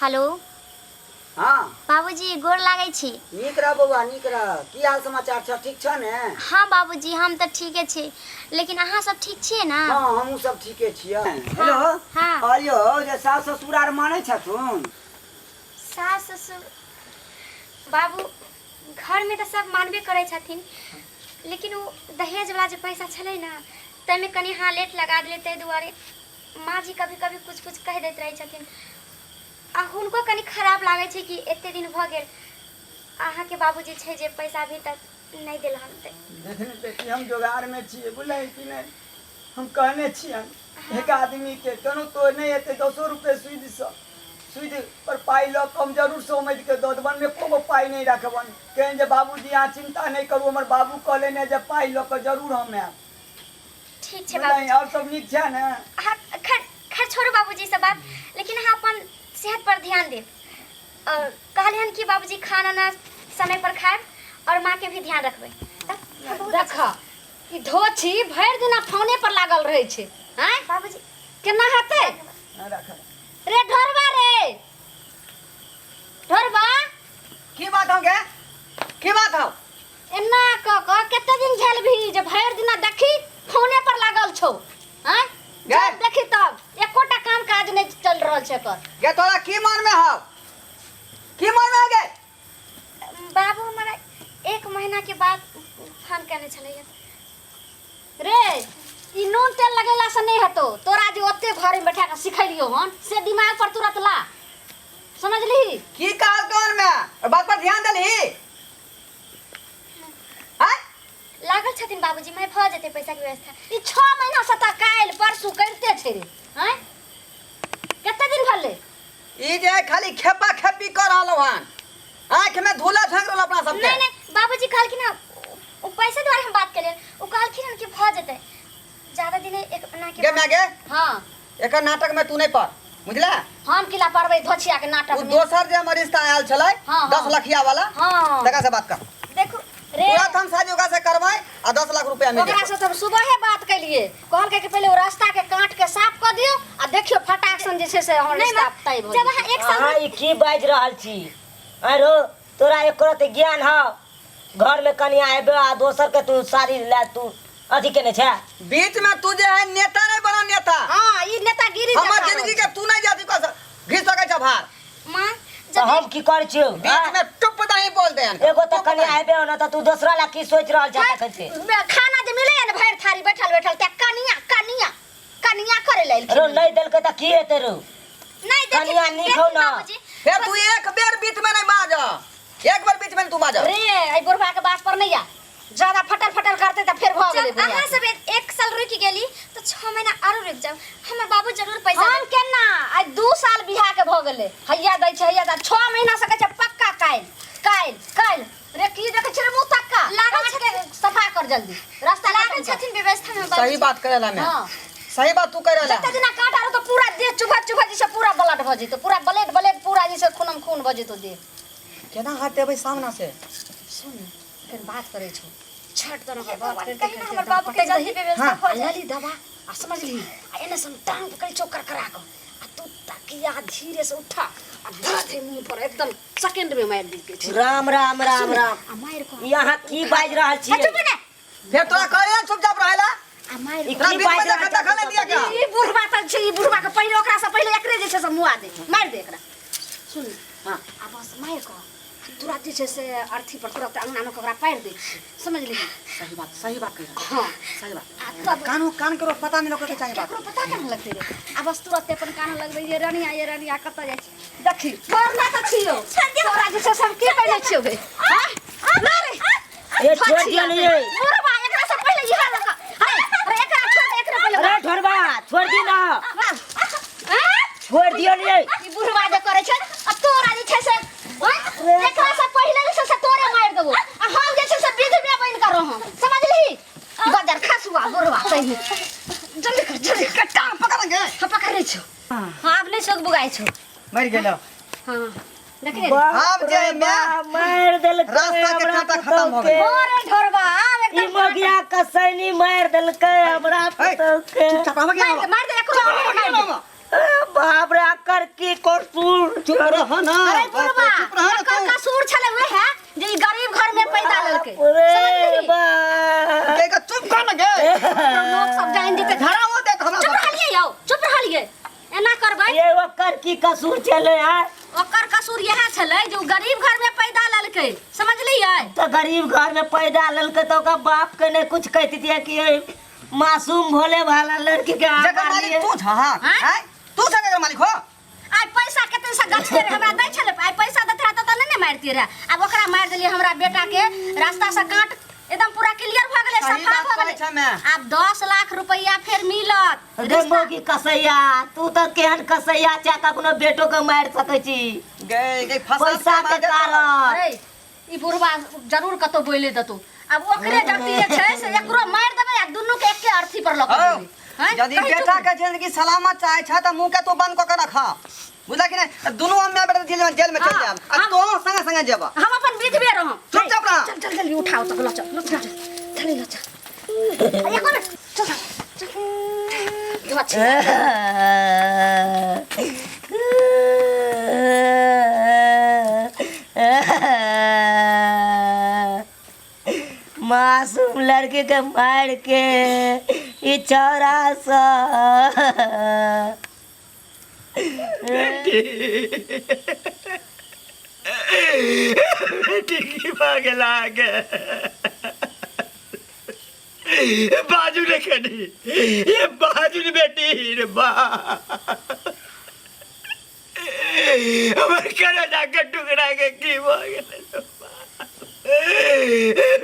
Hello. हाँ। बाबूजी, गोर लागै छी। नीक रह बौआ, नीक रह। की हाल समाचार छ? ठीक छ ने? हाँ बाबूजी, हम तऽ ठीके छी, लेकिन अहाँ सब ठीक छियै ने? हाँ, हमहूँ सब ठीके छियै। हेलो। हाँ। कहलियौ जे सास ससुर आर मानै छथुन? सास ससुर बाबू, घरमे तऽ सब मानबे करै छथिन, लेकिन ओ दहेजवला जे पैसा छलै ने, ताहिमे कनि अहाँ लेट लगा देलियै, ताहि दुआरे माँ जी कभी कभी कुछ कुछ कहि दैत रहै छथिन आ हुनको कनि खराब लागै छै कि एते दिन भऽ गेल, अहाँके बाबूजी छै जे पैसा अभी तक नहि देलहन। तऽ देखने बेटी, हम जोगाड़मे छियै, बुझलही कि नहि? हम कहने छियनि एक आदमीके, केनो तो नहि हेतै, 10 रुपए सूदिसँ सूदि पर पाइ लऽ कऽ हम जरूर समझि कऽ दऽ देबनि, एको गो पाइ नहि रखबनि। कहनि जे बाबूजी, अहाँ चिन्ता नहि करू, हमर बाबू कहलनि जे पाइ लऽ कऽ जरूर हम आयब। ठीक छै बुझलही? बाबूजी। आओर सब नीक छै ने? अहाँ खैर खैर छोड़ू बाबूजी सब बात, लेकिन अहाँ अपन सेहत पर ध्यान देब और कहलियै हन कि बाबूजी, खाना ना समय पर खायब और माँ के भी ध्यान रखबै तऽ हम बहुत देख, ई धोछी भरि दिना फोने पर लागल रहै छै। आँय? बाबूजी। केना हेतै? नहि राखब। रे ढोरबा, रे ढोरबा। की बात हो गे? की बात हो? एना कऽ कऽ कते दिन झेलबही जे भरि दिना देखी फोने पर लागल छौ? आँय? गे। जब देखी तब एकोटा काम काज नहि चलि रहल छै एकर। गे, तोरा की मन में हौ? की मन में हो गे? बाबू, हमारा एक महीना के बाद फोन करने छलैया। रे, ई नून तेल लगेला से नहीं हेतो। तोरा जे ओते घर में बैठा के सिखेलियो हन से दिमाग पर तुरंत ला, समझलिही? की कहल तोहन में? ओहि बात पर ध्यान देलही? आँय? लागल छथिन बाबूजी, मैं भऽ जेतै पैसा के व्यवस्था। ई 6 महीना से तऽ काल्हि परसू करिते छै रे। आँय, कते दिन भेलै? ई जे खाली खेपा खेपी कर रहल हन, आँख में धूला झोंक रहल अपना सबके। नहीं नहीं बाबूजी, कहलखिन हँ, ओ पैसा द्वारे हम बात केलियनि, ओ कहलखिन हन कि भऽ जेतै, ज्यादा दिन एक महीना के गे बाद। माय गे। हाँ। एकर नाटक में तू नहीं पड़, बुझला? हम किला पड़बै धोछिया के नाटक ओ में? दोसर जे हमर रिश्ता आयल छलै, हाँ। 10 लखिया वाला, हाँ। तकरा से बात कर। देखू। रे। तुरंत हम शादी ओकरा से करबै आ 10 लाख रुपया मिल ओकरा जेतै। से तऽ हम सुबहे बात केलिए, कहलकै कि पहिले ओ रास्ता के काट के साफ कऽ दियौ आ देखियौ, फटाक सन जे छै से हमर नहीं रिश्ता माँ, तय भऽ जब जेतै। अहाँ एक साल अहाँ ई की बाजि रहल छी? आरो तोरा एको रत्ती ज्ञान हौ? घर में कनिया एबे आ दोसर के तू शादी ला तू अथी केने छै? बीच में तू जे है नेता नहीं बना, नेता। हाँ, ई नेतागिरी हमर देखा रहल जिंदगी छै। के तू नहीं जाती कह घिस सकै छ भार। माँ, तऽ जब हम की करै छियौ? बीच में टुप दही बोल दे। एगो तऽ कनिया एबे न तऽ तू दोसरा ला की सोचि रहल छै तखन से? खाना जे मिलैया ने भरि थारी बैठल बैठल, ते कनिया कनिया कनिया करे लेल। रो, नहीं देलकै तऽ की हेतै रो? नहीं देखी। कनिया नीक हौ देखी ना। बाबूजी। फिर तू एक बेर बीच में नहीं बाज, एक बेर बीच में तू बाज। रे, एहि बुढ़बा के बात पर नहीं आ, ज्यादा फटर फटर करते तऽ फेर भऽ गेलै जब बुढ़िया अहाँ के। सब एक साल रुकि गेली तऽ 6 महीना आरो रुकि जाउ, हमर बाबू जरूर पैसा हम केना? आइ 2 साल बियाह के भऽ गेलै, हैया दै छै, हैया दै। 6 महीना से कहै छै पक्का, काल्हि काल्हि काल्हि। रे, की देखै छै रे मुँह तक्का? लागल काट के सफा कर जल्दी रास्ता। लागल खत्म कर। छथिन व्यवस्था में सही बाबूजी। बात करेला मैं। हाँ। सही बात तू करेला। जते दिना काट आरो तो पूरा देह चुभत चुभत जैसे पूरा ब्लड भऽ जेतौ, पूरा ब्लड ब्लड पूरा जैसे खूनम खून भऽ जेतौ देह। केना हटेबै सामना से? सुन, एखन बात करै छौ, छट दना हे बात भगवान, करते कहीं ना करते हमर एकदम बाबू के पटकि जल्दी दही। व्यवस्था हाँ। हो आ जाए। लली दवा आ समझली, आ एने सन टांग पकड़ै छौ करकरा कऽ आ तू तकिया धीरे से उठा आ धर दे मुंह पर, एकदम सेकंड में मारि दै छै। राम राम राम राम। आ मारि कऽ ई अहाँ की बाजि रहल आ छियै? चुप ने। फिर तोरा कहले चुपचाप रहेला। आ मारि ई तोरा की बीच में बाजि रहल देखा देखा नहीं दिया क्या? ई बुढ़बा तऽ छै, ई बुढ़बा के पहिले, ओकरा से पहिले एकरे जे छै से मुआ दे, मारि दे एकरा। सुन। हाँ। आ बस मारि कऽ आ तुरंत जे छै से अर्थी पर तुरंत अंगना में ओकरा पारि दै छियै, समझली? सही बात, सही बात कह रहा। हाँ। सही बात। आ तब कानो कान करो, पता नहीं लोग के चाहिए बात। केकरो पता केना लगतै रे? आ बस तुरंत अपन कान लगबै, ये रनिया, ये रनिया, कतऽ जाइ छै देखी। तोर ना तऽ छियौ, तोरा जे छै से हम की कहने छियौ गे? हाँ ना रे। ए, छोड़ दियौ ने ये। बुढ़बा, एकरा से पहिले इहा लऽ कऽ, अरे अरे, एकरा छोड़ दे, एकरा पहिले। अरे ढोरबा, छोड़ दी ना। हाँ? छोड़ दियौ ने ये। ई बुढ़बा जे करै छै आ तोरा जे छै से हाँ? एकरा से पहिले जे छै से तोरे मारि देबो आ हम जे छै से विधवे बनि कऽ रहम, समझलिही? बजर खसुआ बुढ़बा सही। जल्दी कर, जल्दी कर। टांग पकड़ के। हाँ, पकड़ छौ। हाँ, आब नहि सोग बुगाइ छौ। मर गेलो। हाँ, देखने रे। आब जे मैं मारि देलकै रास्ता के हमरा कांटा खत्म भऽ पुतहु के। गेलै। अरे ढोरबा, आब ई एकदम मगिया कसैनी मारि देलकै हमरा पुतहु के। चुपचाप आबऽ। मारि दे, मारि दे, एकरो मारि दे। ए, बाप रे, अकर की कोनो कसूर चुप रह ना। अरे बाप रे, बुढ़वा, चुप रह ना एकर तू। कसूर छलै उहे जे ई गरीब घर में पैदा लेलकै। रे समझली? बा के के चुप कर ना गे। लोग सब जानि जेतै। धरा वो देख हमरा। चुप रहलियै यौ, चुप रहलियै। एना करबै? ये ओकर की कसूर छलै यार? ओकर कसूर इएह छलै जे ओ गरीब घर में पैदा लेलकै, समझलियै? तो गरीब घर में पैदा लेलकै तो ओकर बाप के नहीं कुछ कहती कि ये मासूम भोले भाला लड़की के हाथ जकर मालिक मारलिए। तू छ हां? आँय? आँय? तू छ जकर मालिक हो? आइ पैसा कते से गछने रहे, हमरा दै छलै। आइ पैसा दैत रहै तऽ नहि ने मारितियै रहए। आब ओकरा मारि देलियै, हमरा बेटा के रास्ता से कांट एकदम पूरा क्लियर भऽ गेलै, सही सफा बात भऽ कहै गेलै। छै माय। आब 10 लाख रुपैआ फेर मिलत। रे मौगी कसैया, तू तऽ केहन कसैया छै, कखनो बेटो के मारि सकै छी गे गे फसा पैसा के कारण। अरे ई बुढ़वा जरूर कतौ बोले देतौ। आब ओकरे जगती जे छै से एकरो मारि देबै आ दुनू के एके अर्थी पर लऽ कऽ औ, जेबै। हैं? यदि कही चुप। बेटा के जिंदगी सलामत चाहे छ त मुंह के तू बंद क के रख, बुझला कि नहीं? त दुनू हम बेटा जेल में चल हाँ, जाब आ हम- तो संगे संगे जेबा। हम अपन विधवे रहम। चुपचाप रह। चल चल, जल्दी उठाओ तक, ल चल, ल चल, चल ल चल। एक मिनट, चल चल चल। अच्छा। मासूम लड़की के मार के ई छौड़ा सब। बेटी, की भऽ गेल अहाँके? बाजू ने कनी, ये बाजू ने बेटी। रे बा, हमर करेजा के टुकड़ा के की भऽ गेल?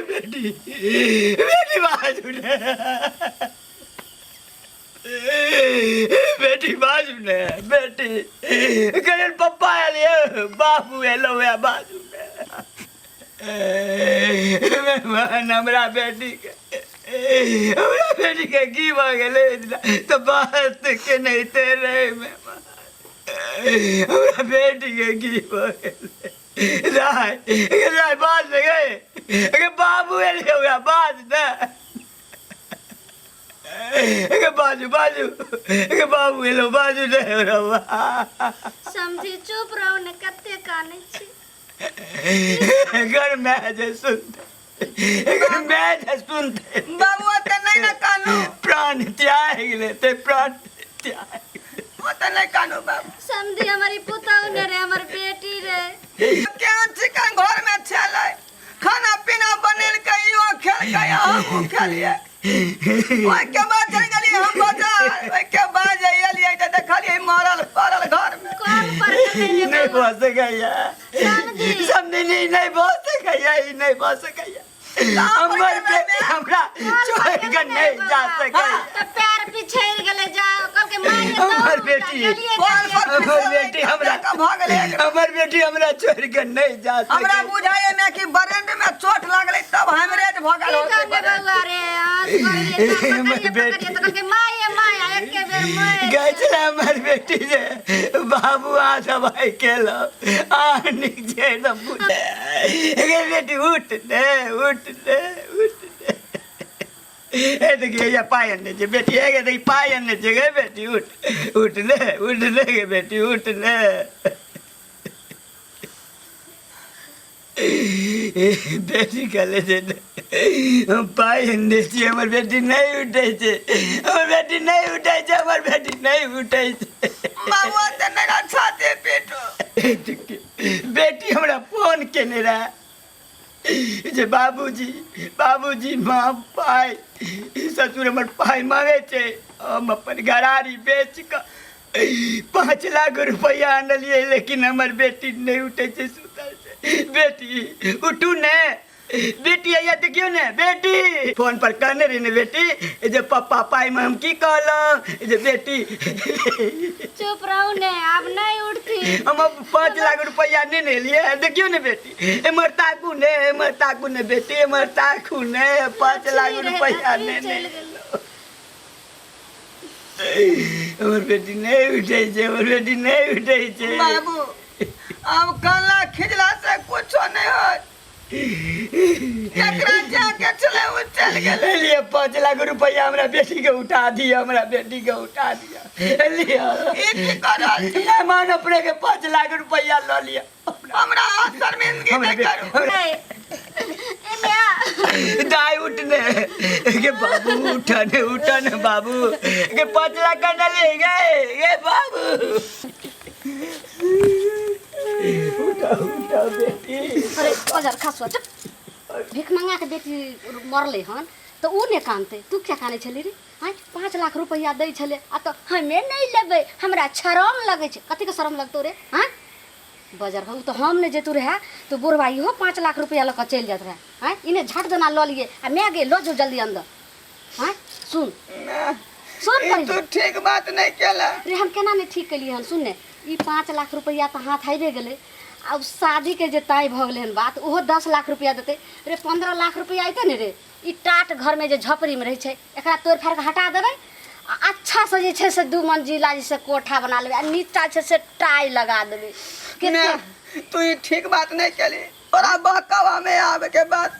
बेटी, बेटी, बाजू ने बेटी, बाजू ने बेटी। कहियन पप्पा आयल ये, बाबू एलो ये, बाजू ने। मेहमान, हमरा बेटी के, हमरा बेटी के की भऽ गेलै? तऽ बात के नहीं ते रहे। मेहमान, हमरा बेटी के की भऽ गेलै? राय राय, बाज ने गए। बाबू एलियो, बाज ने गे, बाजू बाजू गे, बाबू एलो, बाजू ने रवा। समझी, चुप रहू ने, कते कानै छी? घर में जे सुनते, घर में जे सुनते। बाबू, ओते नहीं ना कानू। प्राण त्याग लेते, प्राण त्याग। ओते नहीं कानू बाबू। समझी, हमारी पुतहु ने रे, हमर बेटी रे। केहन चिकन घर में छलै, खाना पीना बनेलकै, इहो खेलकै, हमहूँ खेलियै। ओहिके बाद चलि गेलियै हम बाजार। ओहिके बाद जे एलियै तऽ देखलियै मरल पड़ल घर में। कॉल पर कते नहीं भऽ सकैया। समझी। समझी, नहीं, नहीं भऽ सकैया, ई नहीं भऽ सकैया। हमर बेटी हमरा छोड़ के नहीं जा सकैया। तऽ पैर पिछड़ि गेलै, जा कहलकै माय। हमर बेटी। कॉल पर हमर बेटी हमरा भऽ गेलै। हमर बेटी हमरा छोड़ के नहीं जा हमरा सकैया। बुझाइए में कि ब्रेन में चोट लागलै तब हेमरेज भऽ गेल की होतै। कहने बौआ रे, हाथ पकड़िए, हमर पकड़िए, बेटी। पकड़िए, तऽ कहलकै माय माय, एके बेर माय। गए छलै हमर बेटी जे बाबू आ दवाई केलो आ नीक छै एकदम। गे बेटी, उठ ने, उठ ने, उठ ने। ए देखिए, ये पाय अनने छै बेटी। हे गे देखी, पाय अनने छै। गे बेटी, उठ, उठ ने, उठ ने, गे बेटी, उठ ने। बेटी कहले छै ने, हम पाइ अनने छियै। हमर बेटी नहि उठै छै, हमर बेटी नहि उठै छै, हमर बेटी नहि उठै छै। बाबू, ओते नहीं ना छाती पीटू। बेटी हमरा फोन केने रहए जे बाबूजी, बाबूजी, माँ पाइ, ससुर हमर पाइ मांगै छै। हम अपन घरारी बेच कऽ 5 लाख रुपैआ आनलियै, लेकिन हमर बेटी नहि उठै छै, सुतल छै। बेटी, उठू ने बेटी। हैया देखियौ ने बेटी, फोन पर कहने रही ने बेटी जे पप्पा पाइमे, हम की कहलहुँ जे बेटी। चुप रहू ने, आब नहीं उठती। हम अब 5 लाख रुपैआ नहि ने एलियै। देखियौ ने बेटी, एम्हर ताकू ने, एम्हर ताकू ने बेटी, एम्हर ताकू ने। 5 लाख रुपैआ ने ने। हमर बेटी नहि उठै छै, हमर बेटी नहि उठै छै। बाबू, आब कानला खिजला से कुछो नहीं होत। जकरा जाके छलै ओ चलि गेलै। लिए 5 लाख रुपया हमरा बेटी के उठा दिया, हमरा बेटी के उठा दिया लिया। ई की कर रहल छी? मेहमान, अपने के 5 लाख रुपया लऽ लिया। हमरा हाथ शर्मिंदगी हमरा नहि करू। दाई, उठने के बाबू, उठने, उठने बाबू के 5 लाख करना ले गए। ये बाबू, उठा, उठा बेटी। अरे बजर खसुआ, चुप। भीख मंगा के बेटी मरलै हन तऽ उ नहि कानतै, तू किया कानै छली रे? आँय, 5 लाख रुपैआ दै छलै आ तऽ हमे नहि लेबै, हमरा शरम लगै छै। कथीके शरम लगतौ रे? आँय बजर, उ तऽ हम नहि जैतू रहए तऽ बुढ़बा इहो 5 लाख रुपैआ लऽ कऽ चलि जाइत रहए। आँय, इने झट देना लऽ लिए आ माय गे, लऽ जो जल्दी अन्दर। आँय, सुन, सुन। ई पहिले तू ठीक बात नहि केला। रे, हम केना नहि ठीक केलियै हन? सुन ने, ई 5 लाख रुपैआ तऽ हाथ आबिए गेलै। आब शादीके जे तय भऽ गेलै हन बात, ओहो 10 लाख रुपैआ देतै रे। 15 लाख रुपैआ अयतै ने रे, ई टाट घरमे जे झोपड़ीमे रहै छै, एकरा तोड़ि फाड़ि कऽ हटा देबै आ अच्छासँ जे छै से दू मंजिला जे छै कोठा बना लेबै आ नीचा छै से टाइ लगा देबै। ने, तू ई ठीक बात नहि केली। तोरा बहकावा में आवे के बाद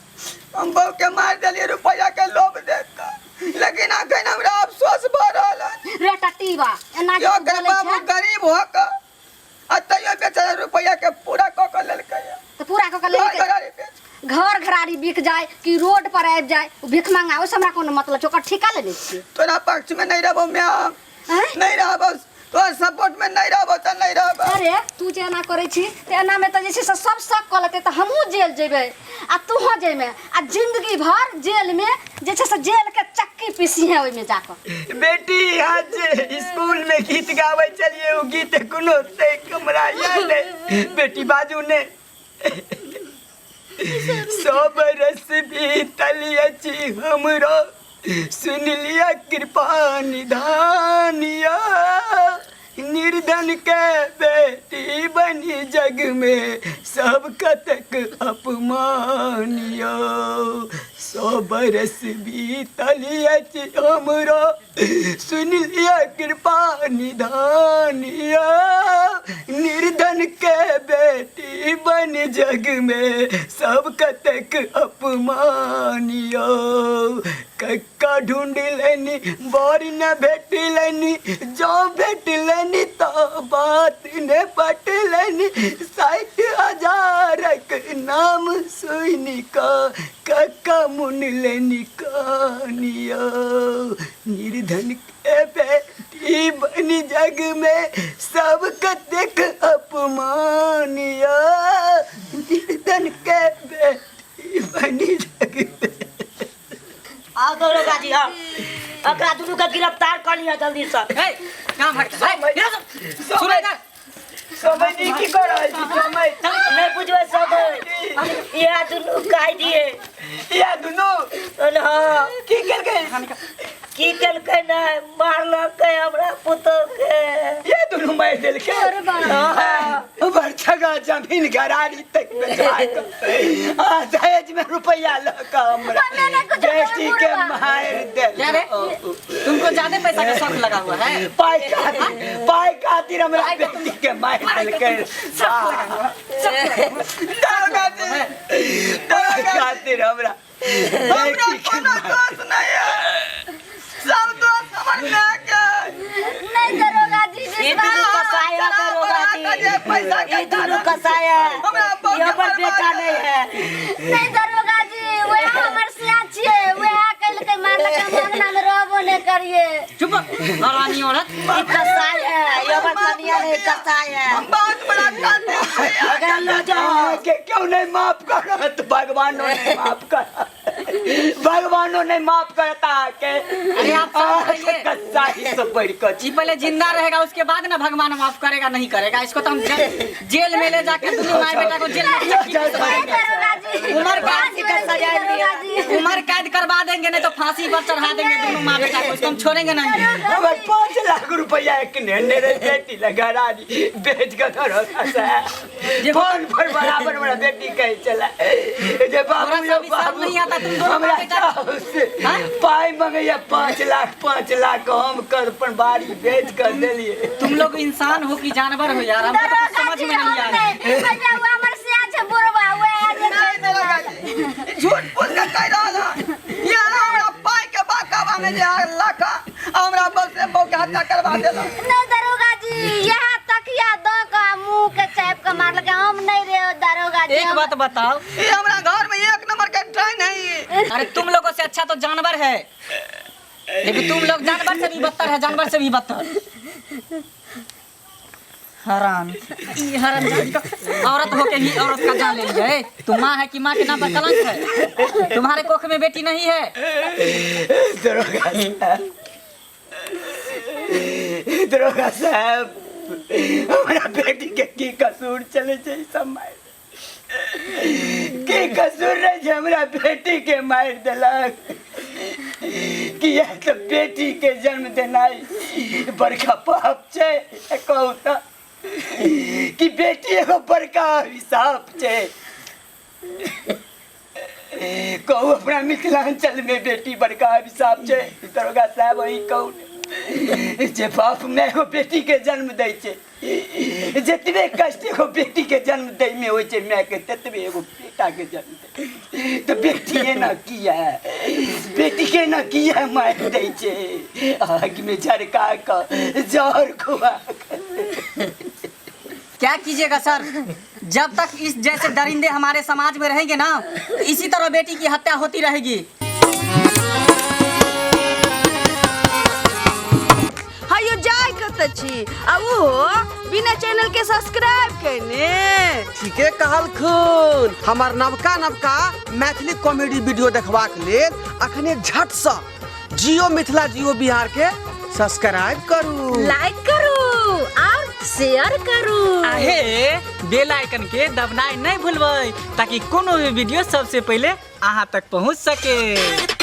हम बहू के मार देलियै रुपया के लोभ देख कऽ, लेकिन अखन हमरा अफसोस भऽ रहल है। रे टटीबा, एना जे यो तू ओकर बोलै बाबू छै गरीब हो कऽ आ तैयो बेचारा रुपया के पूरा कऽ कऽ लेलकै। तऽ पूरा कऽ कऽ घर लेलकै। घरारी बेच। घर घरारी बिक जाय कि रोड पर आबि जाय ओ भीख मंगा, ओहिसँ हमरा कोनो मतलब छै? ओकर ठीका लेने छियै। तोरा पक्ष में नहीं रहबो म्या। आँय? नहीं रहबो, तोरा सपोर्ट में नहीं रहबो तऽ नहीं रहबो। अरे, तू जे एना करै छी तऽ एनामे तऽ जे छै से सब शक कऽ लेतै, तऽ हमहूँ जेल जेबै आ तूहो जेमे आ जिंदगी भर जेलमे जे छै से जेलके चक्की पीसिहे ओहिमे जाकऽ। बेटी, आज स्कूल में गीत गावे चलिए, वो गीत कोनो से हमरा याद है। बेटी, बाजू ने 100 बरस बीतल अछि हमरो, सुन लिया कृपा निधानिया, निर्धन के बेटी बनी जग में सब कतक अपमानियो। 100 बरस बीतल अछि हमरो, सुन लिया कृपा निधानिया, निर्धन के बेटी बन जग में सब कतक अपमानियो। कक्का ढूंढलनि बर न भेटलनि, जो भेटलनि तो बात ने पटलनि। 60 हजारक नाम सुनि कऽ कक्का मुनलनि कानियो, निर्धन के बेटी बनी जग में सब कतेक अपमानियो, निर्धन के बेटी बनी जग में। आओ दरोगा जी, आओ, एकरा दुनू के गिरफ्तार कर लिया जल्दी से। हे, कहाँ भाग हे, इधर सुन। सुनो इधर। समय जी, की कर रहल छी समय? नहीं बुझबै सब, इएह दुनू कहि दिए। या दुनू? हाँ। की केलकै? की केलकै? नहि मारलकै हमरा पुतोह के। ये दुनू मारि देलकै? हाँ। बरछगा जमीन घरारी तक बेचा कऽ आ दहेज में रुपया लऽ कऽ हमरा बेटी के मारि क्या रे? देल। तुमको ज्यादा पैसा का शौक लगा हुआ है। पाइ खातिर, पाइ खातिर हमरा बेटी के मारि देलकै। दरोगा जी, पाइ खातिर हमरा हमरा बेटी के कोनो मारि दोष नहीं है, सब दोष हमर माय के है। नहीं दरोगा जी। ई दुनू कसाई है दरोगा जी। पैसा के ई दुनू कसाई है। हमरा बाप ई हमर के बेटा नहीं है। नहीं दरोगा जी, वह हमर सिया छियै, वह कलकै मारलकै, हम अंगना में रहबो नहीं करिए। चुप हरामी औरत। ई कसाई है, ई हमर कनिया नहीं, कसाई है। हम बहुत बड़ा कातिल छियै। अगर लऽ जाओ। अहाँके क्यों नहीं माफ करत? भगवानो नहीं माफ करत, भगवानो नहीं माफ करता के। अरे आप शांत रहिए। कसाई से बढ़ कऽ जी, पहले जिंदा रहेगा, उसके बाद ना भगवान माफ करेगा, नहीं करेगा। इसको तो हम जेल में ले जाके दोनों माए बेटा को जेल में चक्की पिसवाएंगे। दरोगा जी। उम्र कैद फांसी का सजा दरोगा जी। उम्र कैद करवा देंगे, नहीं तो फांसी पर चढ़ा देंगे दोनों माँ बेटा को। इसको हम छोड़ेंगे नहीं। हमर 5 लाख रुपया एक नेने रे बेटी लगा रानी बेच के दरोगा से फोन पर बराबर हमरा बेटी कहे चला जे बाबू हमरा यो सब हिसाब बाबू नहीं आता, तुम दोनों हमरा बेटा- साहु से पाई मंगैया 5 लाख, 5 लाख हम कर अपन बाड़ी बेच कर देलिए। तुम लोग इंसान हो कि जानवर हो यार? हमको तो कुछ दरोगा समझ जी, में नहीं हम आ रहा। नहीं भैया, वो हमर सिया छै बुढ़वा, वह जे छै। दरोगा जी झूठ फूस के कह रहल है यहाँ हमरा पाई के बाकावा में जे लाखा हमरा बल से बहू के हत्या करवा देलक। नहीं दरोगा जी, यहाँ तकिया दो का मुंह के चाप के मारलक। हम नहीं रे दरोगा जी। एक बात बताओ, ये हमरा घर में एक नंबर के ट्रेन है ई। अरे तुम लोगों से अच्छा तो जानवर है, लेकिन तुम लोग जानवर से भी बदतर है, जानवर से भी बदतर। हराम, ई हराम जाति का औरत होके भी औरत का जान ले लिया। ए, तुम माँ है कि माँ के नाम पर कलंक है? तुम्हारे कोख में बेटी नहीं है। दरोगा साहब, दरोगा साहब, हमरा बेटी के की कसूर चले छै ई सब मारि की कसूर रहे छै हमरा बेटी के मारि देलक? किया तऽ बेटी के जन्म देनाइ बड़का पाप छै। कहू तऽ कि बेटी एगो बड़का अभिशाप छै? कहू, अपना मिथिलांचल में बेटी बड़का अभिशाप छै। दरोगा साहब, अहीं कहू ने, जे बाप माय एगो बेटी के जन्म दै छै, जतबे कष्ट एगो बेटी के जन्म दै में होइ छै माय के, ततबे एगो बेटा के जन्म दै। तऽ बेटी एना किया, बेटी के एना किया मारि दै छै आगि में झरका कऽ, जहर खुआ कऽ? क्या कीजिएगा सर, जब तक इस जैसे दरिंदे हमारे समाज में रहेंगे ना, तो इसी तरह बेटी की हत्या होती रहेगी। हयो जाय कतऽ छी आ ओहो बिना चैनल के सब्सक्राइब केने? ठीके कहलखुन। हमर नवका नवका मैथिली कॉमेडी वीडियो देखबाक लेल अखने झटसँ जियो मिथिला जियो बिहार के सब्सक्राइब करू, लाइक करू और शेयर करू। आहे बेल आइकन के दबनाइ नहीं भूलबै, ताकि कोनो भी वीडियो सबसे पहले अहाँ तक पहुँच सके।